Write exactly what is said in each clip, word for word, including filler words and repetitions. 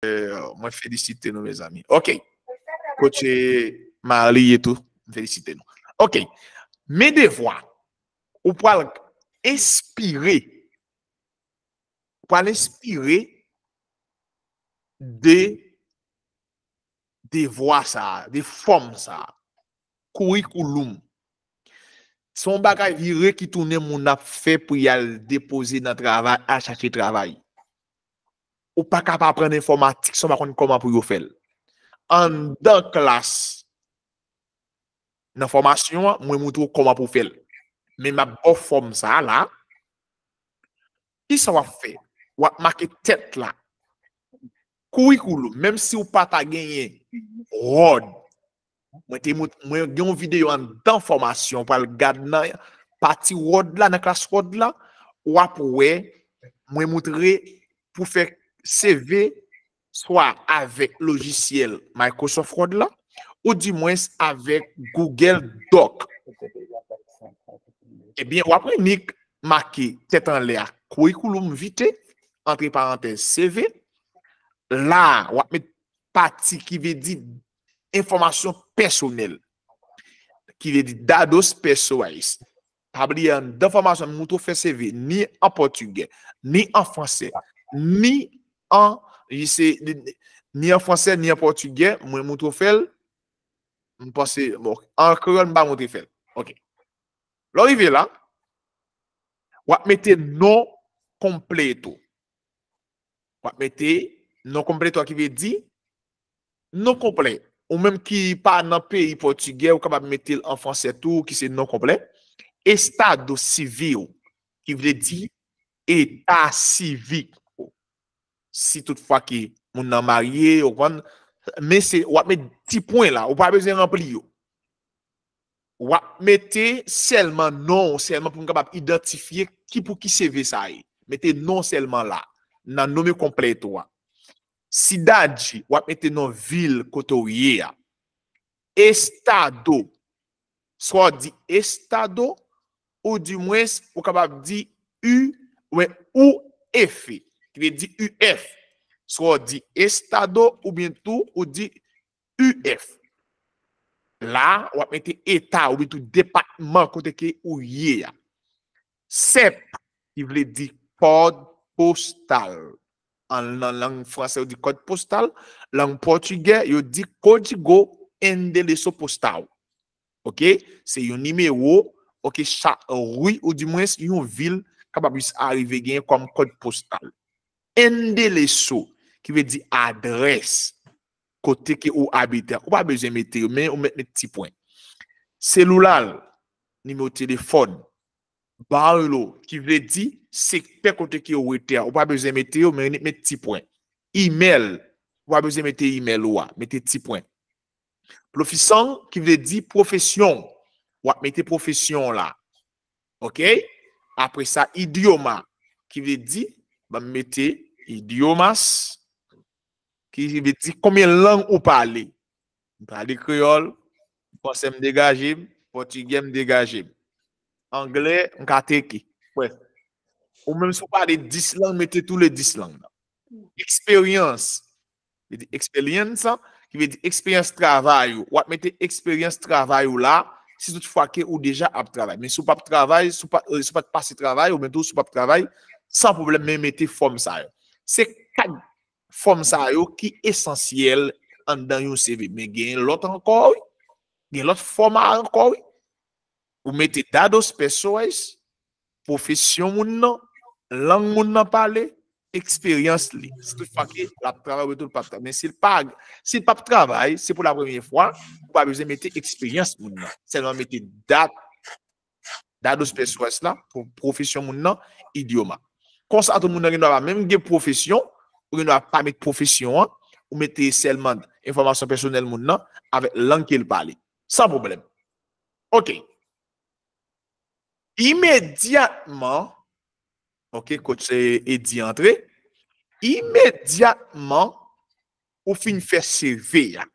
Mwen felisite nou, mezanmi. Ok. Kote Marlie ye tou, m felisite nou. Ok. Men devwa. Ou pral enspire. Ou pral enspire de devwa sa a, de fòm sa a. Kourikouloum. Se yon bagay vire ki tounen moun ap fè pou y al depoze nan travay, al chache travay. Ou pa ka pa aprann enfòmatik san w pa konn kòman pou yo fè l. Anndan klas, nan fòmasyon an, mwen montre w kòman pou w fè l. Men m ap ba w fòm sa a la. Kisa w ap fè? W ap make tèt la. Kourikouloum, menm si w pa ta genyen Word, mwen te mont-, mwen gen yon videyo anndan fòmasyon, w pral gad nan pati Word la, nan klas Word la, w ap wè mwen montre pou fè C V swa avèk lojisyèl Microsoft Word la, ou dimwens avèk Google Doc. Ebyen, w ap nik make tèt anlè a, curriculum vitae, antre parantèz, C V. La, w ap met pati ki vle di enfòmasyon pèsonèl, ki vle di dados pessoais. Pa bliye, anndan fòmasyon, m montre w fè C V, ni an pòtigè, ni an fransè, ni an, se, ni an fransè, ni an pòtigè, mwen montre w fè l, m panse, bon, an kreyòl, m pa montre fè l. Ok. Lè w rive la, w ap mete non konplè tou. W ap mete non konplè tou, ki vle di non konplè. Ou menm ki pa nan peyi pòtigè, ou kapab mete l an fransè tou, ki se non konplè. Estado civil, ki vle di eta sivik ou. Si toutfwa ke moun nan marye, ou konprann, men se, w ap met ti pwen la, ou pa bezwen ranpli yo. W ap mete sèlman non w, sèlman pou m kapab idantifye ki pou ki C V sa ye. Mete non sèlman la, nan nonmen konplè tou a. Cidade, w ap mete non vil kote w ye a. Estado, swa w di estado, ou dimwens, ou kapab di u, oubyen U F, ki vle di U F. Swa w di estado, oubyen tou, ou di U F. La, w ap mete eta, oubyen tou depatman kote ke ou ye a. CEP, ki vle di kòd postal. An, nan lang fransè, yo di kòd postal. Lang pòtigè, yo di código endereço postal. Ok? Se yon nimewo, ok, chak ri, ou dimwens yon vil, kapab jis arive genyen kòm kòd postal. Endereço, ki vle di adrès, kote ke ou abite a. Ou pa bezwen mete yo, men ou mèt met ti pwen. Celular, nimewo telefòn. Bairro, ki vle di sektè kote ke ou rete a. Ou pa bezwen mete yo, men ou met ti pwen. Email, ou pa bezwen mete email ou a, mete ti pwen. Profissão, ki vle di pwofesyon, w ap mete pwofesyon w la. Ok? Apre sa, idioma, ki vle di, ban m mete idiomas, ki vle di konbyen lang ou pale. M pale kreyòl, fransè m degaje m, pòtigè m degaje m. Anglè, m ka teke. Bref. Ou menm si w pale dis lang, mete tou le dis lang nan. Eksperyans, ki vle di experiência, ki vle di eksperyans travay ou. W ap mete eksperyans travay ou la, si toutfwa ke ou deja ap travay. Men si w p ap travay, si w pa, si w pa t pase travay, oubyen tou si w p ap travay, san pwoblèm, men mete fòm sa yo. Se kat fòm sa yo ki esansyèl anndan yon C V. Men gen lòt ankò, wi. Gen lòt fòma ankò, wi. Ou mete dados pessoais, pwofesyon moun nan, lang moun nan pale, eksperyans li. Si toutfwa ke l ap travay oubyen tou l p ap travay. Men si l pa, si l p ap travay, se pou la premye fwa, ou pa bezwen mete eksperyans moun nan. Sèlman mete dat, dados pessoas la, pou pwofesyon moun nan, idioma. Konsa tou moun nan gen dwa pa menm gen pwofesyon, ou gen dwa pa met pwofesyon an, ou mete sèlman enfòmasyon pèsonèl moun nan avèk lang ke l pale. San pwoblèm. Ok. Imedyatman, ok, kot se Edi antre, imedyatman ou fin fè C V a.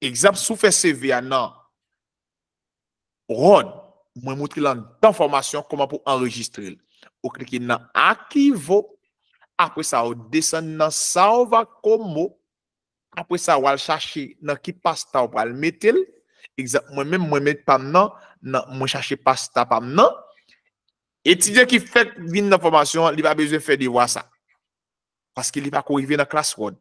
Egzanp, si w fè C V a nan Word, mwen montre l anndan fòmasyon kòman pou anrejistre l. Ou klike nan arquivo, Apre sa, ou desann nan Salva Como. Apre sa, w al chache nan ki pasta w pral mete l. Egzanp, mwen menm, mwen met pa m nan, nan, mwen chache pasta pa m nan. Etidyan ki fèk vin nan fòmasyon an, li pa bezwen fè devwa sa. Paske li pa ko rive nan klas wòd.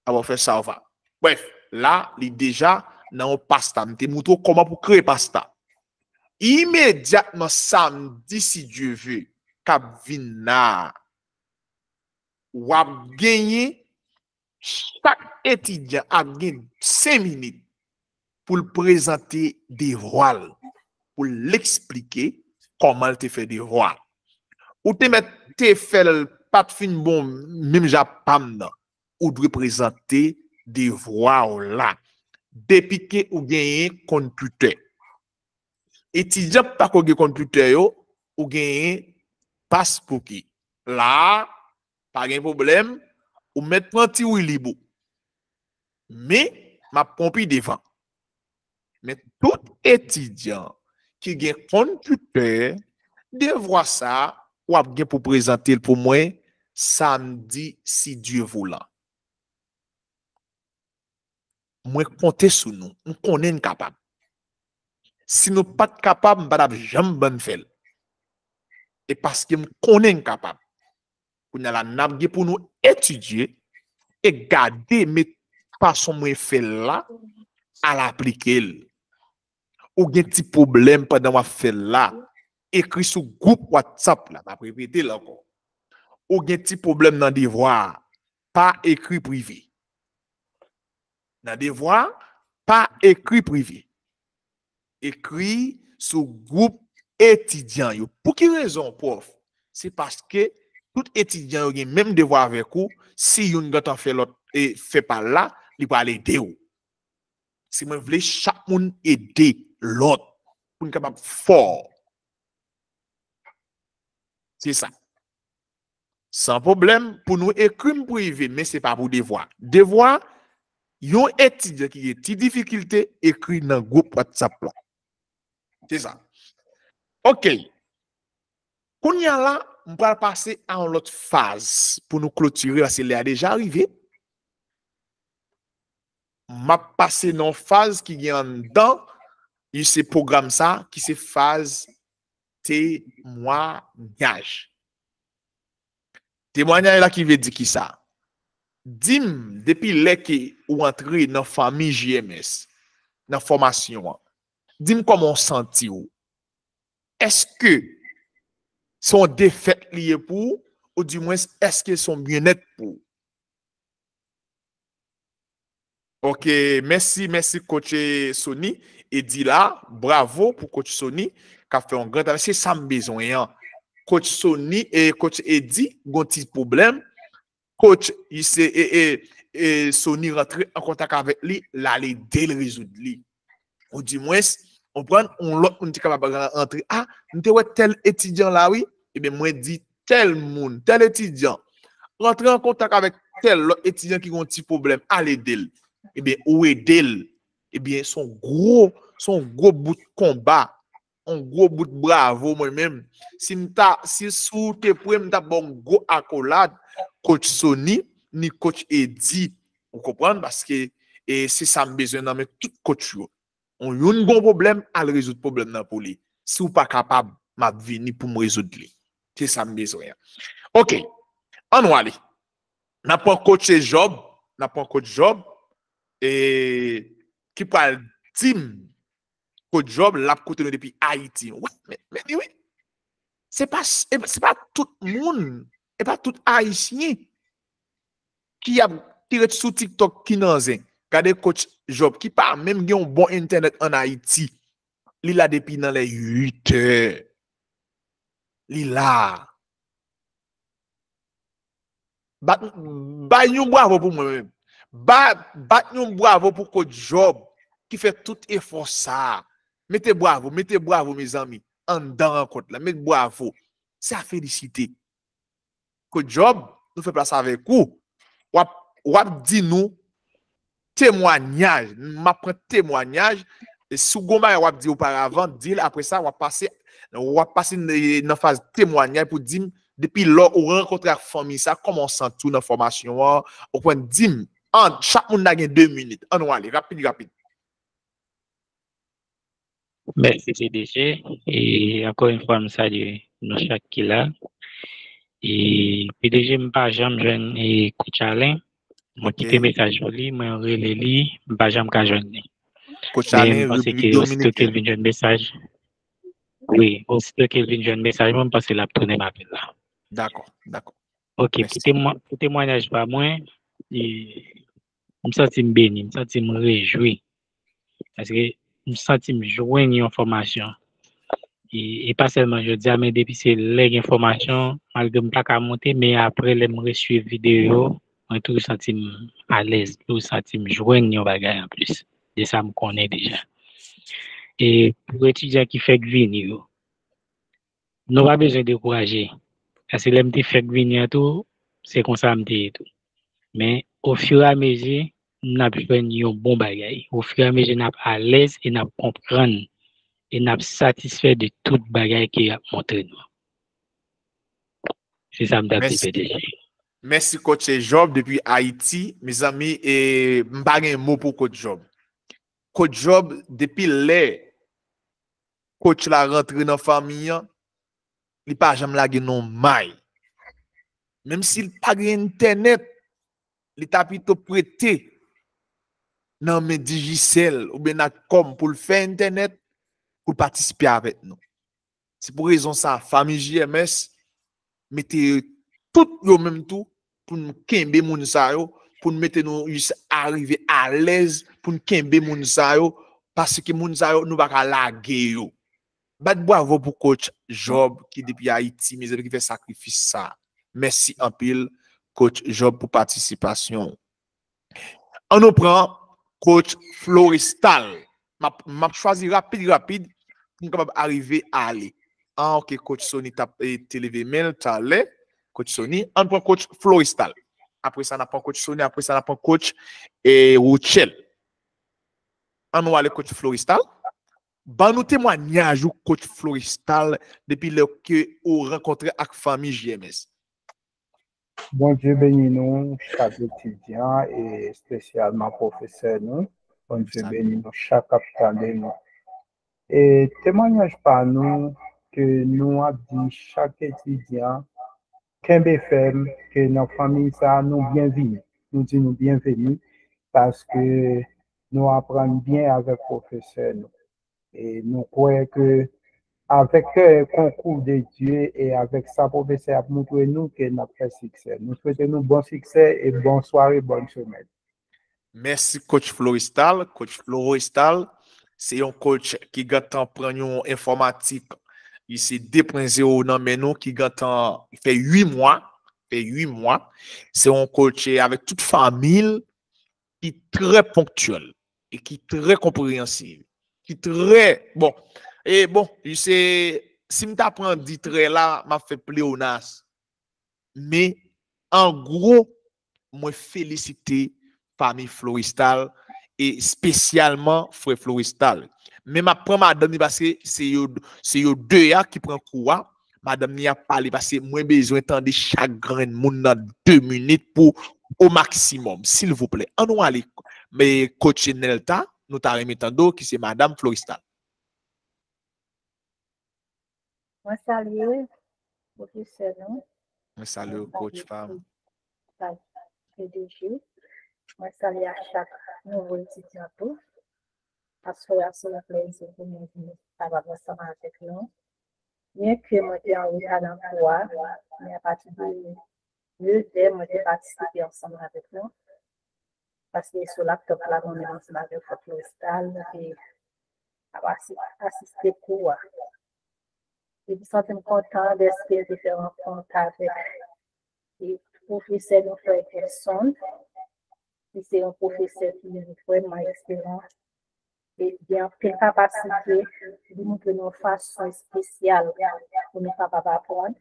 Aba w fè Salva. Brèf, la, li deja nan yon pasta. M te moutre w kòman pou kreye pasta. Imedyatman samdi, si Dye ve, k ap vin la, w ap genyen, chak etidyan ap gen senk minit pou l prezante devwa l, pou l eksplike kòman l te fè devwa l. Ou te mèt te fè l pa t fin bon menm jan pa m nan. Ou dwe prezante devwa w la. Depi ke ou genyen konpitè. Etidyan pa ko gen konpitè yo, ou genyen pasbouki. La a, pa gen pwoblèm, ou mèt pran ti woulib ou. Men, m ap pran w pi devan. Men tout etidyan ki gen konpitè, devwa sa a, w ap gen pou prezante l pou mwen samdi, si Dye voulan. Mwen konte sou nou. M konnen n kapab. Si nou pa t kapab, m pa t ap janm ban n fè l. E paske m konnen n kapab. Kounye a la, n ap gen pou nou etidye e gade, men fason mwen fè l la, al aplike l. Ou gen ti pwoblèm pandan w ap fè l la, ekri sou gwoup WhatsApp la, m ap repete l ankò. Ou gen ti pwoblèm nan devwa a, pa ekri prive. Nan devwa, pa ekri prive. Ekri sou gwoup etidyan yo. Pou ki rezon, pwòf? Se paske tout etidyan yo gen menm devwa avèk ou. Si youn gentan fè lòt e fè pa l la, li pral ede w. Si mwen vle chak moun ede lòt pou n kapab fò. Se sa. San pwoblèm, pou nou ekri m prive, men se pa pou devwa. Devwa, yon etidyan ki gen ti difikilte, ekri nan gwoup WhatsApp la. Se sa. Ok. Kounye a la, m pral pase a yon lòt faz pou nou klotire, paske lè a deja rive. M ap pase nan yon faz ki gen anndan, li se pwogram sa, ki se faz temwayaj. Temwayaj la ki vle di kisa? Di m, depi lè ke ou antre nan fanmi J M S, nan fòmasyon an, di m kòman w santi w. Èske se yon defèt li ye pou ou, ou dimwens, èske se yon byennèt pou ou? Ok, mèsi, mèsi coach, eh, Sony. Edi la, bravo pou coach Sony, k ap fè yon gran travay. Se sa m bezwen an. Coach Sony e coach Edi, gon ti pwoblèm. Coach, li se, e, e, e, Sony rantre an kontak avèk li, l al ede l rezoud li. Ou dimwens, konprann, yon lòt moun te kapab rantre. A, m te wè tèl etidyan la, wi. Ebyen, mwen di tèl moun, tèl etidyan, rantre an kontak avèk tèl lòt etidyan ki gen yon ti pwoblèm, al ede l. Ebyen, ou ede l. Ebyen, se yon gwo, se yon gwo bout konba, yon gwo bout bravo, mwen menm. Si m ta, si, si w te pre, m t ap ba w yon gwo akolad, coach Sony, ni coach Edi. Ou konprann? Paske, e, se sa m bezwen nan men tout coach yo. Yon, youn gon pwoblèm, al rezoud pwoblèm nan pou li. Si w pa kapab, m ap vini pou m rezoud li. Se sa m bezwen an. Ok. Ann w ale. N ap pran coach Job. N ap pran coach Job. E, ki pral di m, coach Job, l ap koute nou depi Ayiti. Wi, men, men li wi. Se pa, se pa tout moun, se pa tout Ayisyen ki ap, ki ret sou TikTok ki nan zen. Gade coach Job, ki pa menm gen yon bon entènèt ann Ayiti. Li la depi nan lè uit è. Li la. Bat, bay yon bravo pou mwen menm. Ba, bat yon bravo pou coach Job ki fè tout efò sa a. Mete bravo, mete bravo, mezanmi. Anndan rankont la, met bravo. Se a felisite. Coach Job, nou fè plas avèk ou. W ap, w ap di nou temwayaj. M ap pran temwayaj. E si w gon bagay w ap di oparavan, di l. Apre sa, w ap pase, w ap pase n-, nan faz temwayaj pou di m depi lè ou rankontre ak fanmi sa, kòman w santi w nan fòmasyon an? Ou konprann? Di m, an, chak moun nan gen de minit. Ann nou ale, rapid, rapid. Mèsi P D G. E ankò yon fwa, m salye nou chak ki la. E P D G, m pa janm jwenn e Coach Alain. Mwen kite mesaj pou li, mwen rele li, m pa janm ka jwenn li. Coach Alain, Repiblik Dominikèn. Wi, osito ke l vin jwenn mesaj mwen, m panse l ap tounen m apèl la. Dakò, dakò. Ok, pou temwanyaj pa mwen, e, m santi m beni, m santi m rejwi. Paske m santi m jwenn yon fòmasyon. E, e pa sèlman jodi a, men depi se lè gen fòmasyon, malgre m pa ka monte, men apre lè m reswiv videyo yo, mwen toujou santi m alèz, toujou santi m jwenn yon bagay anplis de sa m konnen deja. E pou etidyan ki fèk vini yo, nou pa bezwen dekouraje. Paske lè m te fèk vini an tou, se konsa m te ye tou. Men, ofiramezi, n ap jwenn yon bon bagay. Ofiramezi, n ap alèz e n ap konprann e n ap satisfè de tout bagay ke y ap montre nou. Se sa m t ap di P D G. Mèsi, coach Job depi Ayiti. Mezanmi, e, m pa gen mo pou coach Job. Coach Job, depi lè coach la rantre nan fanmi an, li pa janm lage non may. Menm si l pa gen entènèt, li ta pito prete nan men Digicel oubyen Natcom pou l fè entènèt, pou l patisipe avèk nou. Se pou rezon sa, fanmi J M S mete tout yo menm tou pou n kenbe moun sa yo, pou n mete nou jis arive alèz, pou n kenbe moun sa yo, paske moun sa yo, nou pa ka lage yo. Bat bwavo pou coach Job ki depi Ayiti, mezanmi, ki fè sakrifis sa. Mèsi anpil, coach Job, pou patisipasyon w. Ann nou pran coach Florestal. M ap, m ap chwazi rapid, rapid, pou m kapab arive ale. Ah, ok, coach Sony t ap, e, te leve men l talè. Coach Sony, ann pran coach Florestal. Apre sa, n ap pran coach Sony, apre sa, n ap pran coach, e, Rochelle. Ann nou ale coach Florestal. Ban nou temwanyaj ou, coach Florestal, depi lè ke ou rankontre ak fanmi J M S. Bondye beni nou chak etidyan e espesyalman pwofesè nou. Bondye beni nou chak k ap tande nou. E temwanyaj pa nou ke nou ap di chak etidyan, kenbe fèm, ke nan fanmi sa a nou byenvini. Nou di nou byenveni paske nou aprann byen avèk pwofesè nou. E nou kwè ke avèk, e, konkou de Dye e avèk sa pwofesè ap moutre nou ke n ap fè siksè. Nou swete nou bon siksè e bon sware, bòn semèn. Mèsi coach Florestal. Coach Florestal, se yon coach ki gentan pran yon enfòmatik, li se de pwen zewo nan men nou, ki gentan fè uit mwa, fè uit mwa. Se yon coach, e, avèk tout fanmi l, ki trè ponktyèl e ki trè konpreyansiv, ki trè, bon, e bon, se, si m ta pran di trè la, m ap fè pleonas. Men, an gwo, mwen felisite fanmi Florestal e espesyalman frè Florestal. Men m ap pran madanm li paske se yo, se yo de a ki pran kou a. Madanm li ap pale paske mwen bezwen tande chak grenn moun nan de minit pou o maksimòm, silvouplè. Ann nou ale, men coach Nelta, nou ta renmen tande w, ki se madanm Florestal. Mwen salye pwofesè nou. Mwen salye w, coach pa m. P D G. Mwen salye a chak nouvo etidyan tou. Aswè a se yon plezi pou mwen vin kapab ansanm avèk nou. Byenke mwen te an reta nan kou a, men apati de de zè mwen te patisipe ansanm avèk nou. Paske sou laptòp la, mwen menm ansanm avèk Frè Florestal, nou te ap asi- asiste kou a. E m santi m kontan dèske m te fè rankont avèk e pwofesè nou, Frè Gerson, ki se yon pwofesè ki vrèman ekspelan e gen anpil kapasite, li montre nou yon fason espesyal pou nou kapab aprann.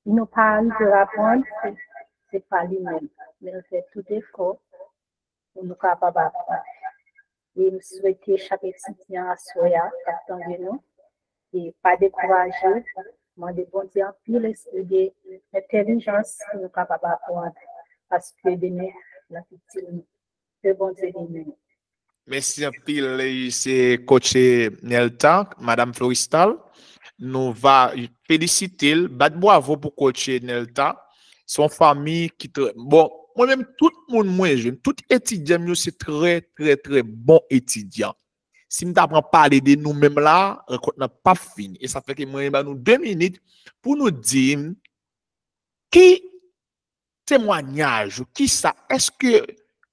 Si nou pa rive aprann, se, se pa li menm, men l fè tout efò pou nou kapab aprann. E m swete chak etidyan aswè a k ap tande nou, e pa dekouraje, Mande Bondye anpil espri de entèlijans pou nou kapab aprann, paske demen n ap itil nou. Ke Bondye beni nou. Mèsi anpil, se coach Nelta, Madam Floristal. Nou va felisite l, bat bwavo pou coach Nelta. Se yon fanmi ki trè bon. Mwen menm, tout moun mwen jwenn, tout etidyan m yo se trè, trè, trè bon etidyan. Si m ta pran pale de nou menm la, rankont nan p ap fini. E sa fè ke mwen ba nou de minit pou nou di m ki temwanyaj ou, kisa, èske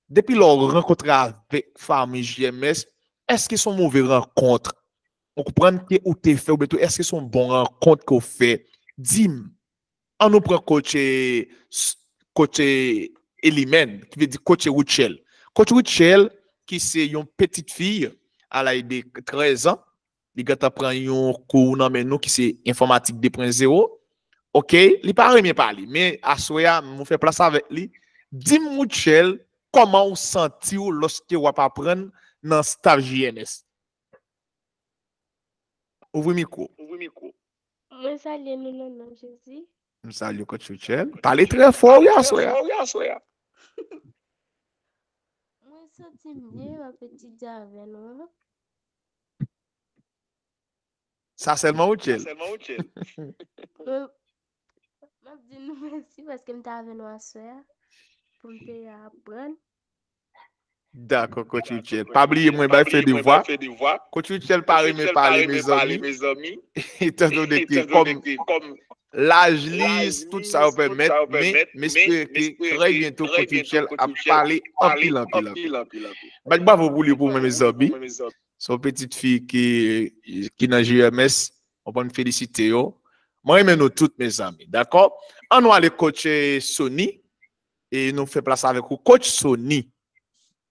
depi lè w rankontre avèk fanmi J M S, èske se yon move rankont ou konprann ke ou te fè, oubyen tou, èske se yon bon rankont ke w fè? Di m. An nou pran coach, eh, s- coach, eh, Elimèn, ki vle di coach Rutshelle. Coach Rutshelle, ki se yon pitit fi a laj de trèz an, li gentan pran yon kou nan men nou ki se enfòmatik de pwen zewo. Oke, li pa renmen pale, men aswè a, m fè plas avèk li. Di m, Rutshelle, kòman w santi w lòske w ap aprann nan staff J M S? Ouvri mikwo. Mwen salye nou nan non Jezi. M salye w, coach Rutshelle. Pale trè fò, wi, aswè a. Mwen santi m byen, m ap etidye avè nou an. Sa sèlman, Rutshelle? Mwen, m ap di nou mèsi paske m te avè nou aswè a pou m te aprann. Dakò, coach Rutshelle. Pa bliye mwen bay fè devwa. Coach Rutshelle pa renmen pale, mezanmi. Etan done ke kòm laj li, tout sa yo pèmèt, men m espere ke trè byento coach Rutshelle ap pale anpil, anpil, anpil. Bat bwavo pou li pou mwen, mezanmi. Se yon pitit fi ki, ki nan J M S. Mwen konn felisite yo. Mwen renmen nou tout, mezanmi. Dakò? An nou ale coach, eh, Sony. E nou fè plas avèk ou, coach Sony.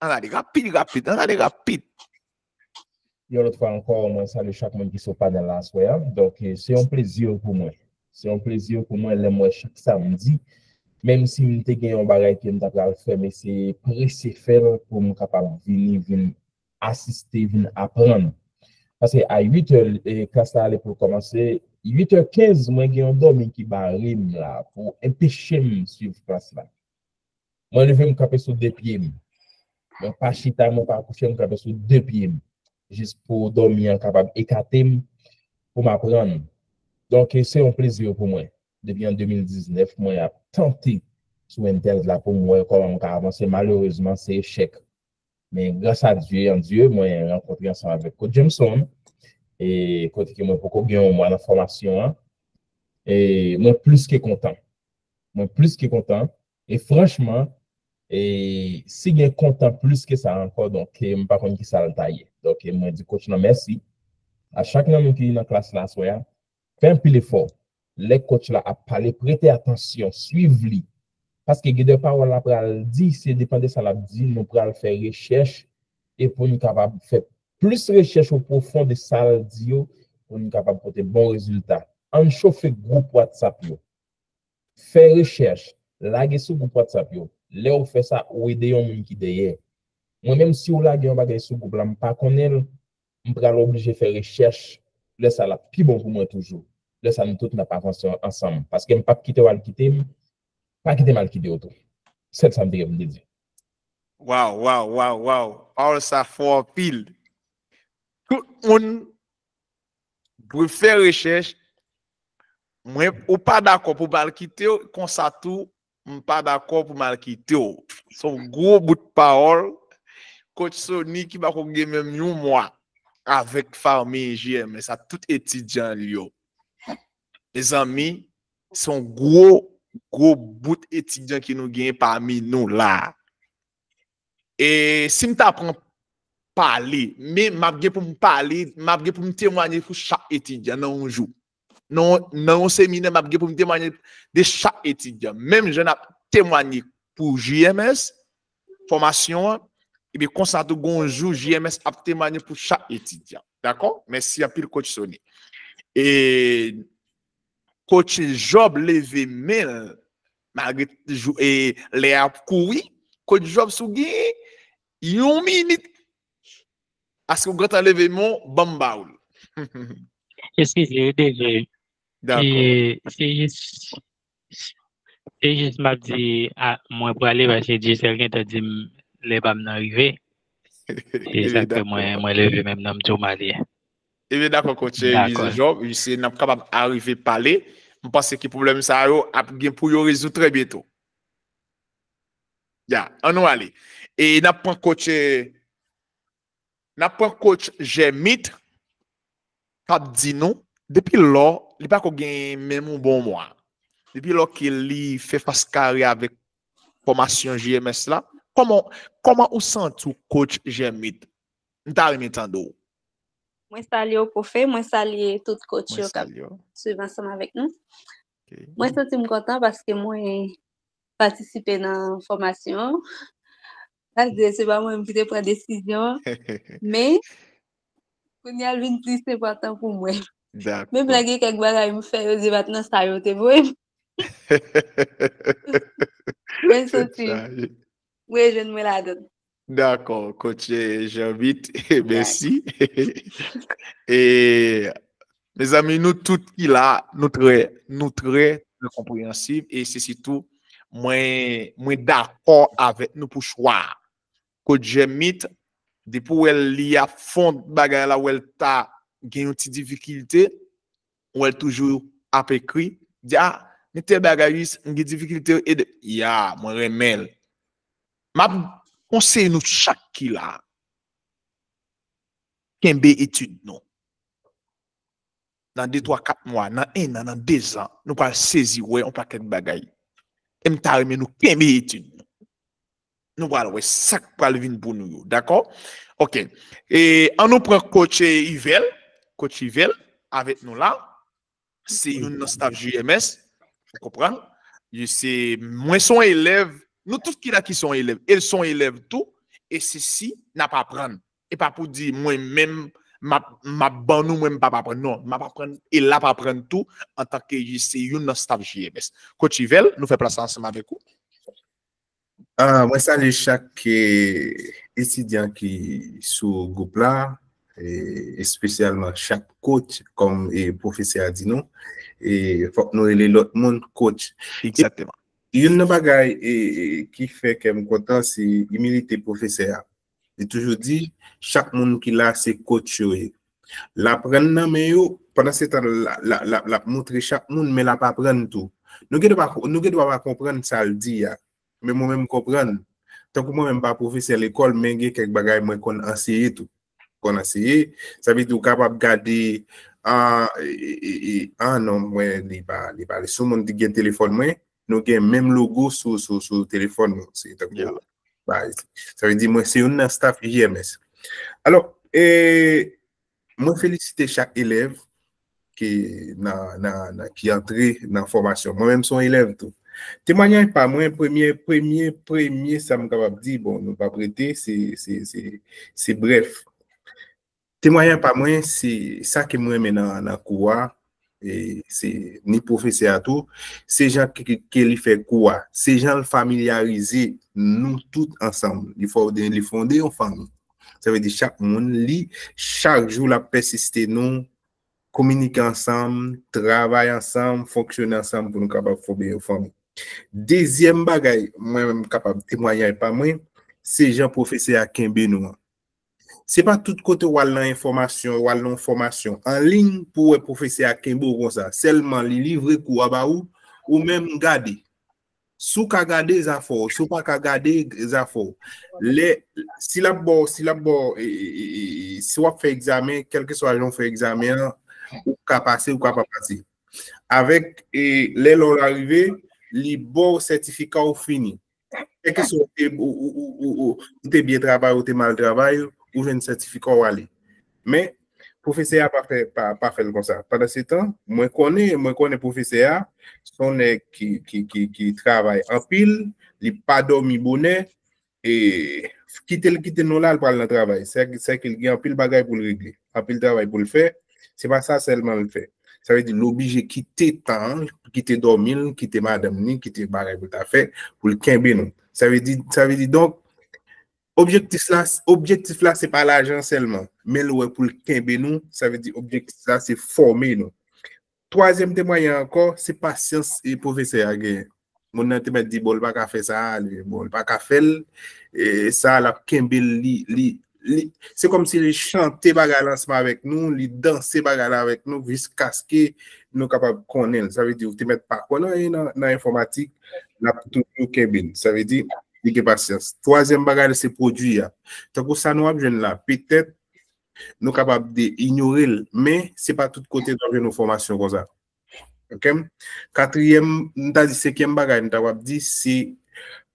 Ann ale rapid, rapid, ann ale rapid. Yon lòt fwa ankò, mwen salye chak moun ki sou panèl la aswè a. Donk, eh, se yon plezi pou mwen. Se yon plezi pou mwen lè m wè chak samdi, menm si m te gen yon bagay ke m ta pral fè, m eseye prese fè l pou m kapab vini, vin asiste, vin aprann. Paske a uit è, eh, klas la ale pou l kòmanse, uit è kenz, mwen gen yon dòmi ki bare m la pou enpeche m swiv klas la. Mwen leve, m kanpe sou de pye m. Mwen pa chita, mwen pa kouche, m kanpe sou de pye m. Jis pou dòmi an kapab ekate m, pou m aprann. Donk, se yon plezi pou mwen. Depi an de mil diznèf, mwen ap tante sou Intel la pou m wè kòman m ka avanse. Malerezman, se echèk. Men gras a Dye, an Dye, mwen rankontre ansanm avèk Coach Jameson, e kote ke mwen poko gen yon mwa nan fòmasyon an, e mwen plis ke kontan. Mwen plis ke kontan, e franchman, e si gen kontan plis ke sa ankò, donk, e m pa konn ki sa l ta ye. Donk, e mwen di coach lan mèsi. A chak nan nou ki nan klas la aswè a, fè anpil efò. Lè coach la ap pale, prete atansyon, swiv li. Paske gen de pawòl la pral di, se depan de sa l ap di, nou pral fè rechèch e pou n kapab fè plis rechèch o pwofon de sa l di yo, pou n kapab pote bon rezilta. Ann chofe gwoup WhatsApp yo. Fè rechèch, lage sou gwoup WhatsApp yo. Lè w fè sa, ou ede yon moun ki dèyè. Mwen menm, si w lage yon bagay sou gwoup la, m pa konnen l, m pral oblije fè rechèch. Lè sa l ap pi bon pou mwen toujou. Lè sa nou tout n ap avanse ansanm. Paske m p ap kite w al kite m, pa kite m al kite w tou. Sèl sa m te gen pou m te di. Waw, waw, waw, waw. Pawòl sa fò anpil. Tout moun dwe fè rechèch. Mwen, ou pa dakò pou m al kite w, konsa tou, m pa dakò pou m al kite w. Se yon gwo bout pawòl. Coach Sony ki pako gen menm yon mwa avèk fanmi J M S, a tout etidyan li yo. Mezanmi, se yon gwo, gwo bout etidyan ke nou genyen pami nou la. E si m ta pran pale, men m ap gen pou m pale, m ap gen pou m temwanye pou chak etidyan nan yon jou. Nan, nan yon seminè, m ap gen pou m temwanye de chak etidyan. Menm jan n ap temwanye pou J M S, fòmasyon an, epi konsa tou, gon jou J M S ap temwanye pou chak etidyan. Dakò? Mèsi anpil, coach Sony. E coach Job leve men l, malgre jou, e, lè a ap kouri. Coach Job, si w gen yon minit, paske w gentan leve men w, ban m ba w l. Eskize, dezole. Dakò. E se jis, se jis m ap di, a, mwen prale paske Dyesèl gentan di m lè pa m nan rive. Se sa k fè mwen, mwen leve menm nan m di w m ale. Ebyen dakò, coach Job, se n ap kapab arive pale. M panse ke pwoblèm sa yo ap gen pou yo rezoud trè byento. Ya, ann nou ale. E n ap pran coach, n ap pran coach Jèmit k ap di nou, depi lò, li pako gen menm yon bon mwa. Depi lò ke li fè fas kare avèk fòmasyon J M S la, kòman, kòman ou santi w, coach Jèmit? M ta renmen tande w. Mwen salye w, pwofe, mwen salye tout coach yo k ap swiv ansanm avèk nou. Mwen santi m kontan paske mwen patisipe nan fòmasyon an. Paske se pa mwen menm ki te pran desizyon an, men kounye a l vin plis enpòtan pou mwen. Menm lè gen kèk bagay m fè, yo di pa t nan sa yo te voye m. Mwen santi m rejwenn mwen ladan l. Dakò, coach Jèmit, mèsi. E mezanmi, nou tout ki la, nou trè, nou trè, trè konpreyansif e se sitou mwen, mwen dakò avèk nou pou chwa a. Coach Jèmit, depi w wè li ap fè yon bagay la, w wè l ta gen yon ti difikilte, w wè l toujou ap ekri, di, a, men tèl bagay, wi, m gen difikilte, ede. Ya, mwen renmen l. M ap konseye nou chak ki la, kenbe etid nou. Nan de, twa, kat mwa, nan en an, nan dezan, nou pral sezi wè yon pakèt bagay. E m ta renmen nou kenbe etid nou. Nou pral wè sa k pral vin pou nou yo, dakò? Ok. E ann nou pran coach Yvel. Coach Yvel avèk nou la. Se youn nan staff J M S. Ou konprann? Yo se, mwen se yon elèv. Nou tout ki la ki se yon elèv. E l se yon elèv tou. E se si n ap aprann. E pa pou di mwen menm m ap, m ap ban nou, mwen m p ap aprann. Non, m ap aprann e l ap aprann tou antanke se youn nan staff J M S. Coach Yvel, nou fè plas la ansanm avèk ou. Ah, mwen salye chak eh, etidyan ki sou gwoup la, eh, espesyalman chak coach, kòm eh, pwofesè a di nou. E fòk nou rele lòt moun coach. Egzakteman. Youn nan bagay eh, eh, ki fè kè m kontan, se imilite pwofesè a. Li toujou di, chak moun ki la, se coach yo ye. L aprann nan men yo, pandan se tan l ap montre chak moun, men l ap aprann tou. Nou gen dwa pa konprann sa l di a, men mwen menm m konprann. Tankou mwen menm m pa pwofesè lekòl, men gen kèk bagay mwen konn anseye tou. Konn anseye, sa vle di ou kapab gade, ah, e, e, e, ah non, mwen, li pa, li pa, sou moun ki gen telefòn mwen, nou gen menm logo sou, sou, sou telefòn nou. Se tankou, yeah. Sa vle di mwen se youn nan staff J M S. Alò, e, mwen felisite chak elèv ki nan, nan, nan, ki antre nan fòmasyon. Mwen menm se yon elèv tou. Temwayaj pa mwen, premye, premye, premye, sa m kapab di, bon, nou p ap rete, se, se, se, se brèf. Temwayaj pa mwen, se sa ke m renmen nan, nan kou a, e se ni pwofesè a tou, se jan ke, ke, ke li fè kou a, se jan l familyarize nou tout ansanm. Li fò, li fonde yon fanmi. Sa vle di chak moun, li, chak jou l ap pèsiste nou, kominike ansanm, travay ansanm, fonksyone ansanm pou nou kapab fòme yon fanmi. Dezyèm bagay, mwen menm kapab temwayaj pa mwen, se jan pwofesè a kenbe nou an. Se pa tout kote w al nan enfòmasyon, w al nan yon fòmasyon an liy pou w wè pwofesè a kenbe w konsa. Sèlman li livre kou a ba ou, ou menm gade. Si w ka gade, zafè w. Si w pa ka gade, zafè w. Lè, si l ap ba w, si l ap ba w, e, e, e, e, si w ap fè egzamen, kèlkeswa jan w fè egzamen an, ou ka pase, ou ka pa pase. Avèk, e, lè lè w la rive, li ba w sètifika w fini. Kèlkeswa ou te, ou, ou, ou, ou, ou, ou te byen travay, ou te mal travay, ou jwenn sètifika w ale. Men, pwofesè a pa fè, pa, pa fè l konsa. Pandan se tan, mwen konnen, mwen konnen pwofesè a, se yon nèg ki, ki, ki, ki travay anpil, li pa dòmi bonè, e kite l kite nou la, l pral nan travay. Sè, sè ke l gen anpil bagay pou l regle, anpil travay pou l fè. Se pa sa sèlman l fè. Sa vle di l oblije kite tan, kite dòmi l, kite madanm li, kite bagay pou l ta fè, pou l kenbe nou. Sa vle di, sa vle di, donk, objektif la, objektif la, se pa lajan sèlman, men l wè pou l kenbe nou, sa vle di objektif la, se fòme nou. Twazyèm temwaye ankò, se pasyans e pwofesè a genyen. Moun nan te mèt di, bon, li pa ka fè sa, li, bon, li pa ka fè l, e sa l ap kenbe l, li, li, li, se kòmsi li chante bagay la ansanm avèk nou, li danse bagay la avèk nou, jiskaske nou kapab konnen l. Sa vle di, ou te mèt pa konnen anyen nan, nan enfòmatik, l ap toujou kenbe l. Sa vle di, li gen pasyans. Twazyèm bagay la, se pwodui a. Tankou sa nou ap jwenn la, petèt, nou kapab de inyore l, men se pa tout kote nou ap jwenn yon fòmasyon konsa. Ok? Katriyèm, m ta di senkyèm bagay m ta w ap di, se,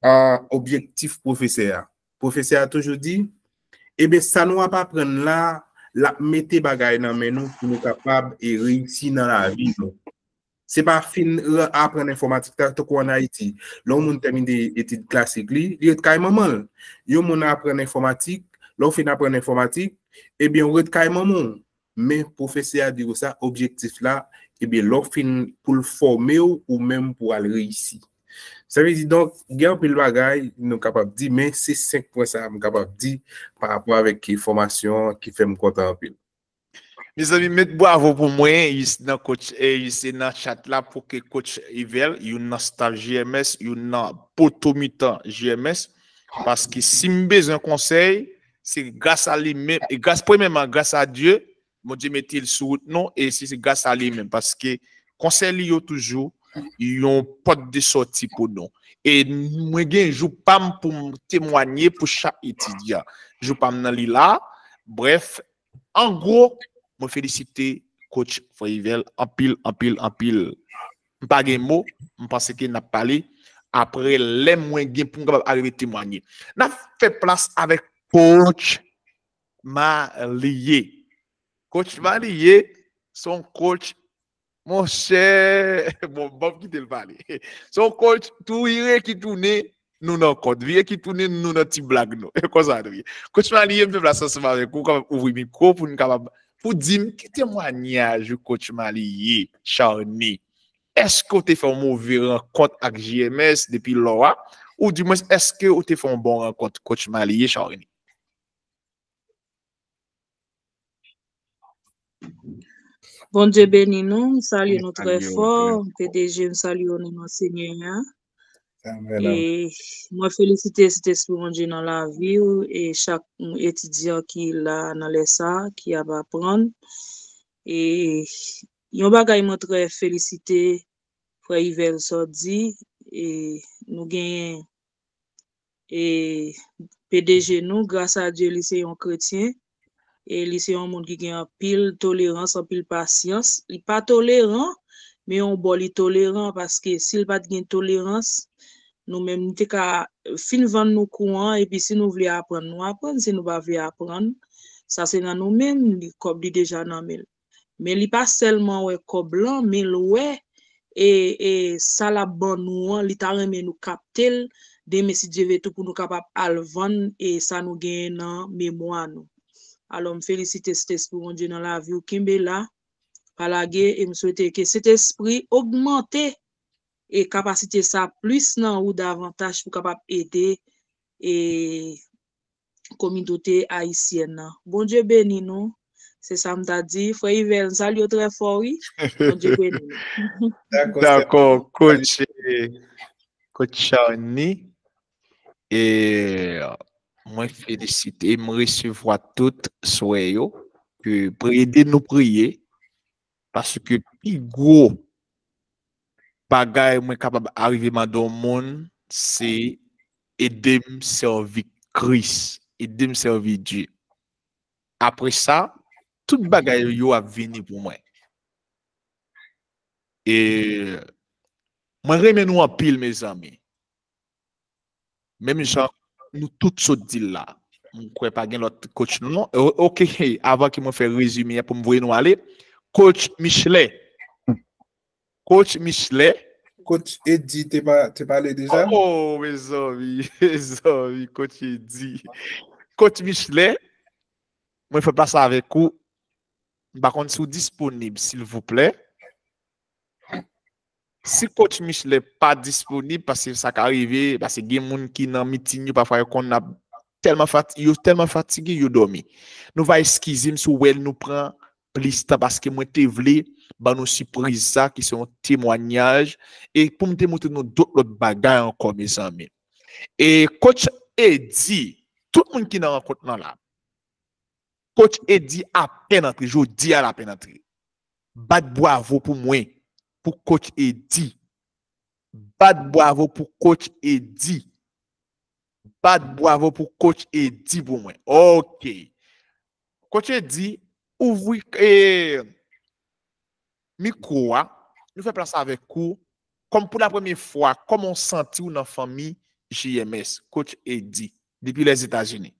ah, objektif pwofesè a. Pwofesè a toujou di, ebyen, sa nou ap aprann la, l ap mete bagay nan men nou pou nou kapab e reyisi nan lavi nou. Se pa fin ra- aprann enfòmatik ta, tankou ann Ayiti. Lè yon moun tèmine etid klasik li, li ret kay manman l. Yon moun aprann enfòmatik, lè w fin aprann enfòmatik, ebyen, ou ret kay manman w. Men pwofesè a di w sa, objektif la, ebyen, lè w fin pou l fòme w, ou menm pou w al reyisi. Sa vle di, donk, gen anpil bagay nou kapab di, men se senk pwen sa a m kapab di pa rapò avèk fòmasyon an ki fè m kontan anpil. Mezanmi, met bwavo pou mwen, isi nan coach, eh, isi nan chat la pou ke coach Yvel, youn nan staff J M S, youn nan poto mitan J M S, paske si m bezwen konsèy, se gras a li menm, e gras, premyèman, gras a Dye, Bondye mete l sou wout nou, e si se gras a li menm, paske konsèy li yo toujou yon pòt de sòti pou nou. E mwen gen jou pa m pou m temwanye pou chak etidyan. Jou pa m nan li la, brèf, an gwo, mwen felisite coach Frè Yvel anpil, anpil, anpil. M pa gen mo, m panse ke n ap pale apre lè mwen gen pou m kapab arive temwanye. N ap fè plas avèk coach Malie. Coach Malie, se yon coach, monchè, bon, ban m kite l pale. Se yon coach, tou vire ki tounen, nou nan kont. Vire ki tounen, nou nan ti blag nou. E konsa nou ye. Coach Malie, m fè plas ansanm avèk ou, kapab ouvri mikwo pou n kapab, pou di m ki temwanyaj ou coach Malie Charny. Èske w te fè yon move rankont ak J M S depi lò a? Ou dimwens, èske w te fè yon bon rankont, coach Malie Charny? Bondye beni nou, m salye nou trè fò. P D G, m salye w nan non Senyè a. E mwen felisite Sentespri Bondye nan lavi w e chak etidyan ki la nan lè sa a, ki ap aprann. E yon bagay mwen trè felisite frè Yvel sa w di, e nou genyen e P D G nou, gras a Dye, li se yon kretyen, e li se yon moun ki gen anpil tolerans, anpil pasyans. Li pa toleran, men yon bò li toleran, paske si l pa t gen tolerans, nou menm, nou te ka fin vann nou kou an, epi si nou vle aprann, nou aprann, si nou pa vle aprann, sa se nan nou menm, li, kòb li deja nan men l. Men li pa sèlman wè kòb lan, men l wè e, e sa l ap ban nou an, li ta renmen nou kapte l demen si Dye vle tou pou nou kapab al vann e sa nou genyen nan memwa nou. Alò, m felisite Sentespri Bondye nan lavi w. Kenbe la, pa lage, e m swete ke Sentespri ogmante e kapasite sa plis nan ou davantaj pou kapab ede e kominote ayisyèn nan. Bondye beni nou. Se sa m ta di. Frè Yvel, m salye w trè fò, wi. Bondye beni nou. Dakò, coach, coach Charny. E mwen felisite, m resevwa tout swè yo. Ke pri-, ede nou priye. Paske pi gwo bagay mwen kapab arive mande yon moun, se ede m sèvi Kris, ede m sèvi Dye. Apre sa, tout bagay yo ap vini pou mwen. E mwen renmen nou anpil, mezanmi. Menm jan nou tout sot di l la. M kwè pa gen lòt coach nou, non. O-, ok, avan ke mwen fè rezime a pou m voye nou ale, coach Michelet. Coach Michelet. Coach Eddy te pa-, te pale deja? Oh, mezanmi, mezanmi, coach Eddy. Coach Michelet, mwen fè plas avèk ou. M pa konn si w disponib, silvouplè. Si coach Michelet pa disponib, paske sa ka rive, paske gen moun ki nan mitin yo, pafwa yo konn ap tèlman fati-, yo tèlman fatige, yo dòmi. Nou va eskize m si w wè nou pran plis tan paske mwen te vle ban nou sipriz sa ki se yon temwanyaj e pou m te montre nou dòt lòt bagay ankò, mezanmi. E Coach Eddy, tout moun ki nan rankont lan la, Coach Eddy apèn antre, jodi a l apèn antre. Bat bwavo pou mwen, pou Coach Eddy. Bat bwavo pou Coach Eddy. Bat bwavo pou Coach Eddy pou mwen. Ok. Coach Eddy, ouvri eh, mikwo a. Nou fè plas avèk ou. Kòm pou la premye fwa, kòman w santi w nan fanmi J M S? Coach Eddy, depi Lèzetazini.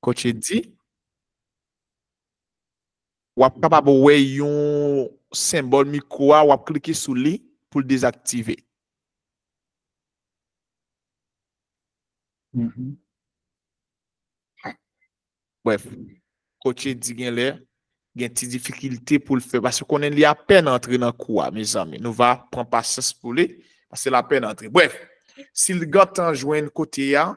Coach Eddy, w ap kapab wè yon senbòl mikwo a, w ap klike sou li pou l dezaktive. Mhm. Brèf, Coach Eddy genlè gen ti difikilte pou l fè, paske konnen li apèn antre nan kou a, mezanmi. Nou va pran pasyans pou li, paske l apèn antre. Brèf, si l gentan jwenn kote a,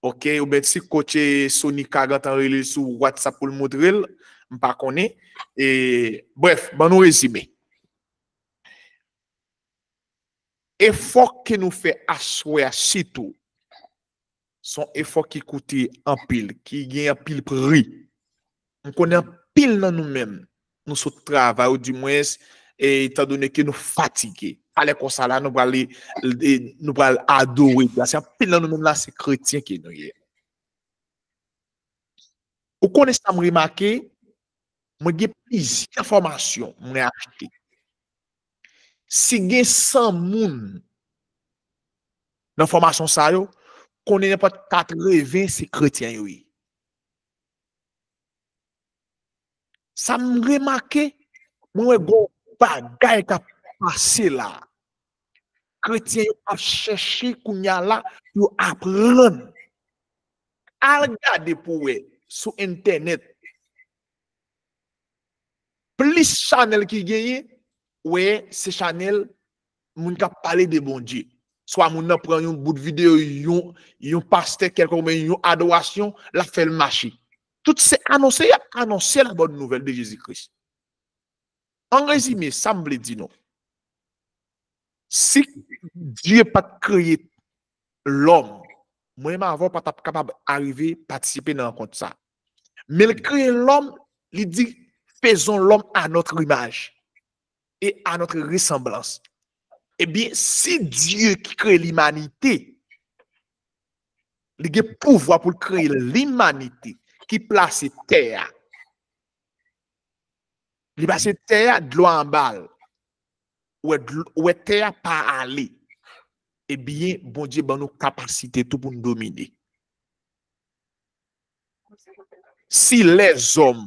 ok, oubyen si Coach Sonica gentan rele l sou WhatsApp pou l montre l, m pa konnen. E, brèf, ban nou rezime. Efò ke nou fè aswè a sitou, se yon efò ki koute anpil, ki gen anpil pri. M konnen anpil nan nou menm, nou sot travay, ou dimwens, e, etandone ke nou fatige. Talè konsa la, nou pral, e, nou pral adore. Se anpil nan nou menm la, se kretyen ke nou ye. Ou konnen sa m remake? Mwen gen plizyè fòmasyon mwen achte. Si gen san moun nan fòmasyon sa yo, konnen nenpòt katreven se kretyen yo ye. Sa m remake, mwen wè gon bagay k ap pase la. Kretyen yo ap chèche kounye a la pou yo aprann. Al gade pou wè sou entènèt. Plis chanèl ki genyen, wè, se chanèl moun k ap pale de Bondye. Swa moun nan pran yon bout videyo, yon, yon pastè kèlkonk, oubyen yon adorasyon, l ap fè l mache. Tout se anonse, y ap anonse la bonne nouvelle de Jésus-Christ. An rezime, sa m vle di nou. Si Dye pa t kreye lòm, mwen menm avè w pa t ap kapab arive patisipe nan rankont sa. Men l kreye lòm, li di, faisons l'homme à notre image et à notre ressemblance. Ebyen, si Dye ki kreye limanite, li gen pouvwa pou l kreye limanite ki plase tè a. Li pase tè a, dlo a anba l. Ou wè dlo, ou wè tè a pa ale. Ebyen, Bondye ban nou kapasite tou pou n domine. Si lèzòm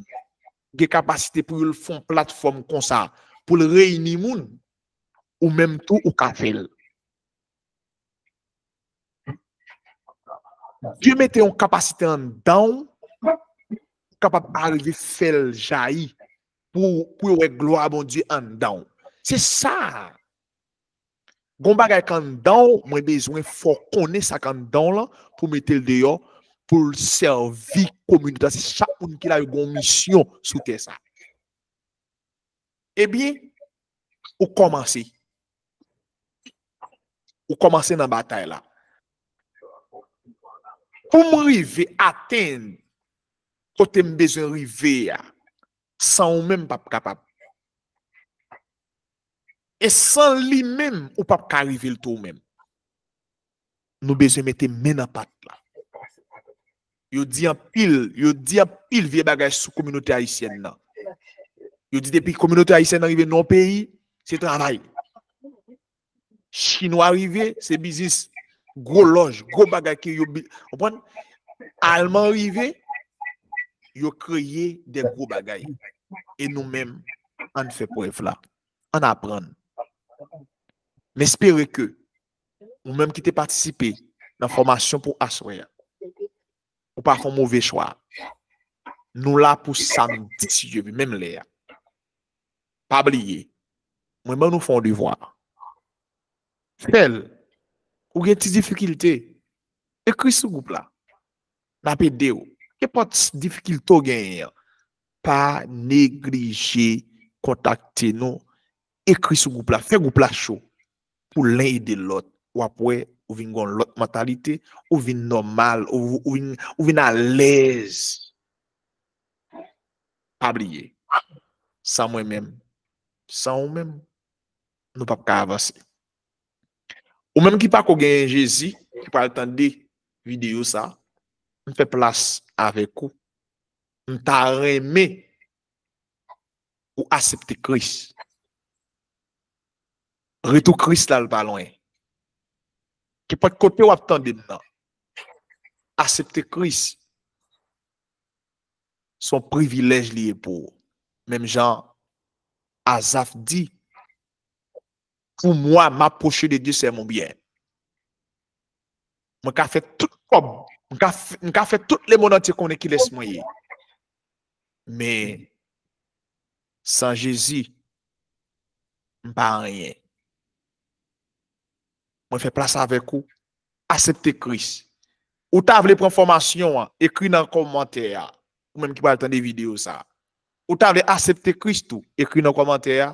gen kapasite pou yo fè yon platfòm konsa, pou l reyini moun, ou menm tou, ou ka fè l. Dye mete yon kapasite anndan w, ou kapab arive fè l jayi pou, pou yo wè glwa Bondye anndan w. Se sa. Gon bagay k anndan w, mwen bezwen fè w konnen sa k anndan w lan pou mete l deyò, pou l sèvi kominote a. Se chak moun ki la, yo gon misyon sou tè sa. Ebyen, ou kòmanse. Ou kòmanse nan batay la. Pou m rive atenn kote m bezwen rive a, san ou menm, m p ap kapab. E san li menm, ou p ap ka rive l tou ou menm. Nou bezwen mete men nan pat la. Yo di anpil, yo di anpil vye bagay sou kominote ayisyèn nan. Yo di depi kominote ayisyèn nan rive nan yon peyi, se travay. Chinwa rive, se biznis. Gwo lòj, gwo bagay ke yo bi-, konprann? Alman rive, yo kreye de gwo bagay. E nou menm, ann fè prèv la. Ann aprann. M espere ke ou menm ki te patisipe nan fòmasyon pou aswè a, ou pa fè yon move chwa. Nou la pou samdi, si Dye vle, menm lè a. Pa bliye, mwen ban nou fè yon devwa. Fè l. Ou gen ti difikilte, ekri sou gwoup la. N ap ede w. Kenpòt difikilte w genyen an, pa neglije kontakte nou, ekri sou gwoup la, fè gwoup la cho pou len ede lòt. W ap wè, ou vin gen yon lòt mantalite, ou vin nòmal, ou, ou vin, ou vin alèz. Pa bliye, san mwen menm, san ou menm, nou p ap ka avanse. Ou menm ki pako genyen Jezi, ki pral tande videyo sa, m fè plas avèk ou. M ta renmen ou aksepte Kris. Retou Kris la, l pa lwen. Kenpòt kote w ap tande m nan, aksepte Kris. Se yon privilèj li ye pou ou. Menm jan Azaf di, pour moi, m'approcher de Dieu, c'est mon bien. Mwen ka fè tout kòb, mwen ka, f- mwen ka fè tout lemonn antye konnen kilès mwen ye. Men, san Jezi, m pa anyen. Mwen fè plas avèk ou. Aksepte Kris. Ou ta vle pran fòmasyon an, ekri nan kòmantè a. Ou menm ki pral tande videyo sa. Ou ta vle aksepte Kris tou, ekri nan kòmantè a.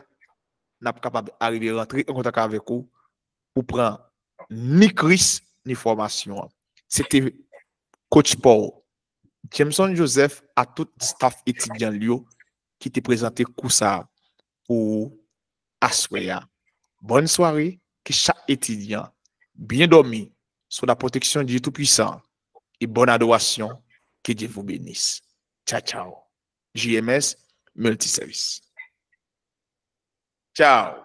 N ap kapab arive rantre an kontak avèk ou pou pran ni Kris, ni fòmasyon an. Se te Coach Paul, Jameson Joseph, a tout staff etidyan l yo ki te prezante kou sa a pou aswè a. Bòn sware, ke chak etidyan byen dòmi sou la pwoteksyon de Dye Toupisan, e bòn adorasyon, ke Dye vou benis. Tchao, tchao. J M S Multiservice. Tchao.